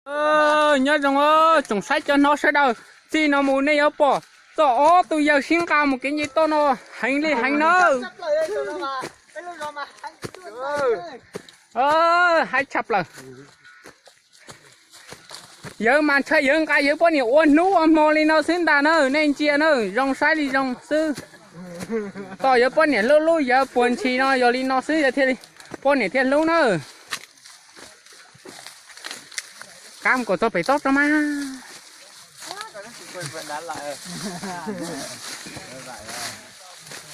Nyob zoo, tsoom saib cov hnov sawv daws, txij no mus nej yuav pom txog ob tug yawg sib nqa mus kev nce toj no heev li heev nawb. Haib tshaj plaws. Yawg mas ntshai yawg nqa yawg poj niam ua hnub ua hmo li no xwb ntag na, nej ntsia na, zoo saib li zoo xwb. Tos yawg poj niam hlub hlub yawg puag ntshis no yog li no xwb yawg thiaj li, poj niam thiaj hlub na. Qab mus kom txog pem toj tso mas.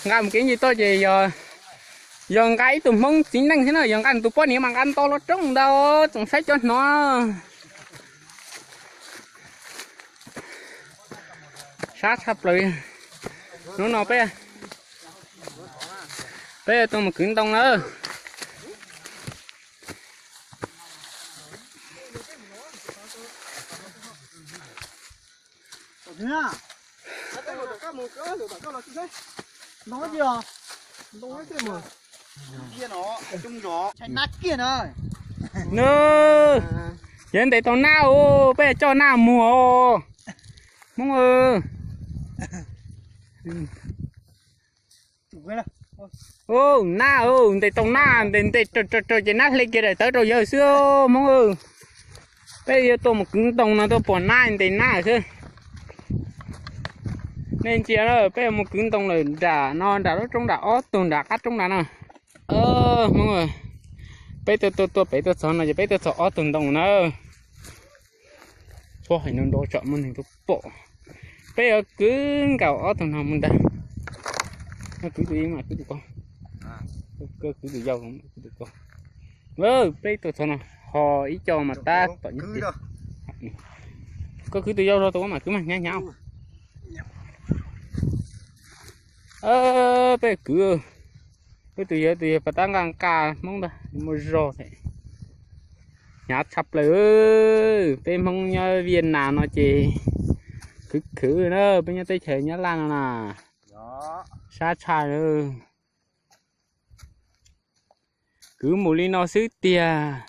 Nqa mus kev nce toj ces yog, yog nqa ib tug Hmoob txiv neej thiab na, yog nqa tus poj niam mas nqa nto los rooj ntag, tsoom saib cov hnov. Sab tshaj plaws. Hnub no peb, peb tuaj mus kwv ntoo na. Nws, yog ntes tau nab os, peb coj nab mus os. Hmoob, nab, ntes tau nab, ntes ntes raws raws ces nab hle kiag daim tawv rau yawg xwb Hmoob. Peb yuav tuaj mus kwv ntoo no tuaj pom nab ntes nab xwb. Nej ntsia, peb yuav mus kwv ntoo lawm nram no, nram lub roob nram ob tug nram qab roob nrad no. Hmoob, peb tuaj tuaj tuaj pem tuaj txog no ces peb tuaj txog ob tug ntoo na. Pob hais no nrov tsam muaj neeg tuaj pom. Peb yuav kwv nkaus ob tug no mus ntag. Kwv tus ib mas kwv tus ko, kwv tus yau kwv tus ko. Peb tuaj txog no ho ib co mas tab tom nyob tiag. Koj kwv tus yau los tus mas kwv mas hnyav hnyav. Peb kwv, wb tus yawg tus yawg pas tab nqa nqa Hmoob ntag, muaj zog thiab. Hnyav tshaj plaws. Peb Hmoob nyob Viaj Nas no ces khwv khwv na, peb nyob teb chaws Nyab Laj no na, sab tshaj lawm. Kwv mus li no xwb tiag,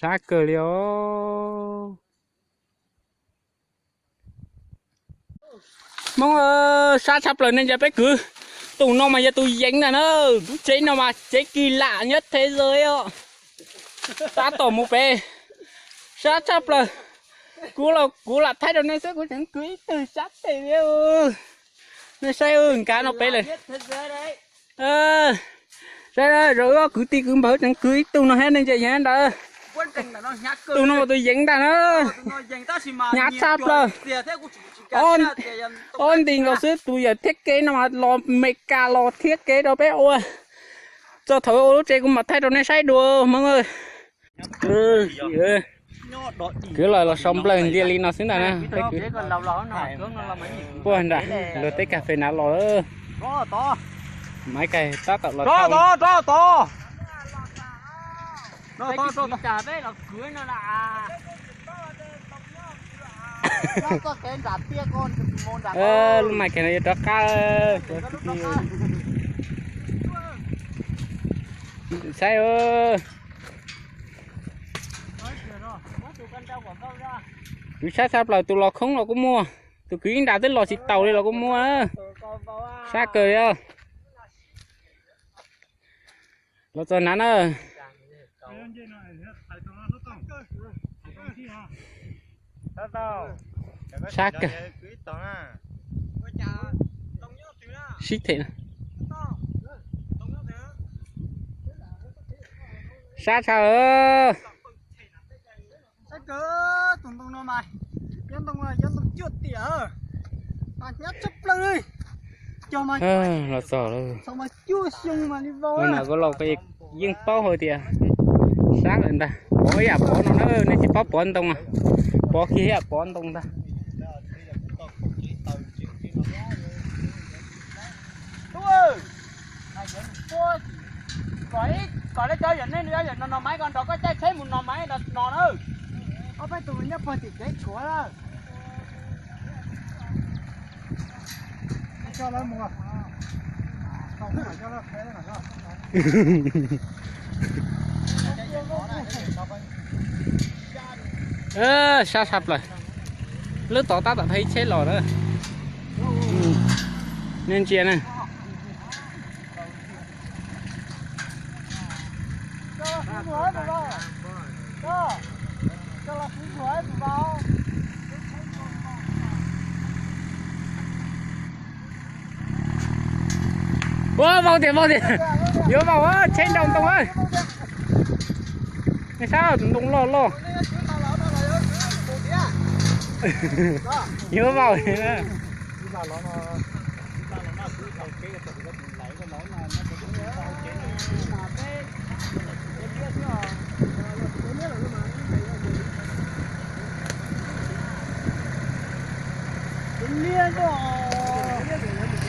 sab kawg li os. Hmoob, sab tshaj plaws ne, yog peb kwv tus no mas yog tus yeev ntag na. Lub tsev no mas tsev kis lam nyob thế giới os. Tab tom mus pem, sab tshaj plaws. Kuv los kuv lam thaij rau nej xwb, kuv tseem kwv ib tug sab tes li. Nej saib, nkag no pem lawm. Saib, wb ob kwv tij kwv npawg tseem kwv ib tug no thiab, nej ntsia yeev ntawd. Tus no mas tus yeev ntag na. Hnyav tshaj plaws. Ob nti nkaus xwb, tus yawm thiab kev no mas los Meskas los thiab kev rau peb ua. Txog thaum ua lub tsev kuv mam thaij rau nej saib dua Hmoob. Kwv los los sau nplawg ntsia li no xwb ntag na. Peb kwv puag nram luag teb kas fes nav los. Maiv Kais tab tom los tau. Lub Maiv Kais no yuav rov qab. Saib, kwv sab tshaj plaws, tus los khoob los kuj muaj, tus kwv ib nra twb los tsis taus li los kuj muaj. Sab kawg li. Los txog nav na. Sab kawg. Sib them. Sab tshaj. Tus ntoo no mas cov ntoo, cov ntoo cuaj tiam, mas hnyav tshaj plaws li. Cog mas, los txog lawm. Mas cuaj xyoo mas li vau na. Kuv los yeej paub hais tias sab lawm ntag. Pov ib yam pov no na, nej tsis paub pov ntoo a. Pov kiag ib yam pov ntoo ntag. Kom, kom nej cov yawm nej, yawm no no maiv ko nrog koj caij tsheb mus no maiv no no na. Ob peb tus nyob puag tim kev tshuav lawm. Coj lawv mus. Sab sab plaws. Lub tod tab tom thauj ib tsheb los na. Nej ntsia na. Ua, vau tiag, vau tiag. Yuav vau, tsheb nrau ntoo. Nej saib tus ntoo loj loj. Yuav vau.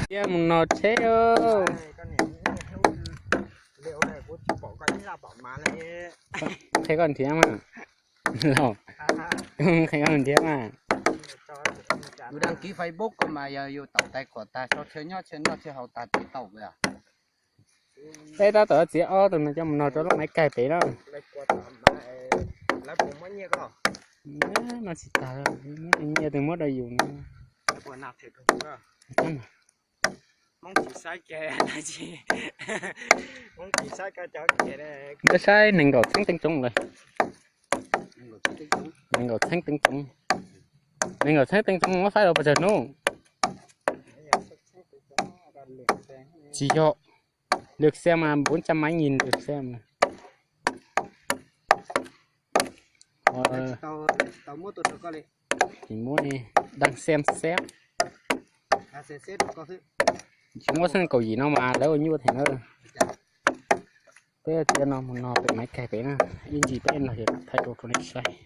Cia mus no tsheb. Qhia koj nrhiav mas. Qhia koj nrhiav mas. Yus đăng ký Facebook ko mas yog yus tau tais khuam tag, sau chaw nyob chaw noj chaw haus tag ces tau. Peb tab tom txiav ob tug no coj mus no rau lub maiv kaig pem na. No tsis tas, nyiaj twg muab rau yus no. Koj saib nees nkaum txheeb teev tsoov lawm. Nees nkaum txheeb teev tsoov. Nees nkaum txheeb teev tsoov muab faib rau pes tsawg hnub? Tsis yog, lượt xem mà bốn trăm mấy nghìn lượt xem. Tsis muab đăng xem seb. Tsis muab xeeb kaum yim no mas lawv ua nyuaj thiab na. Peb txiav no mus no pem maiv kaig pem na, ib ntsis peb no ces thaij rau rau nej saib.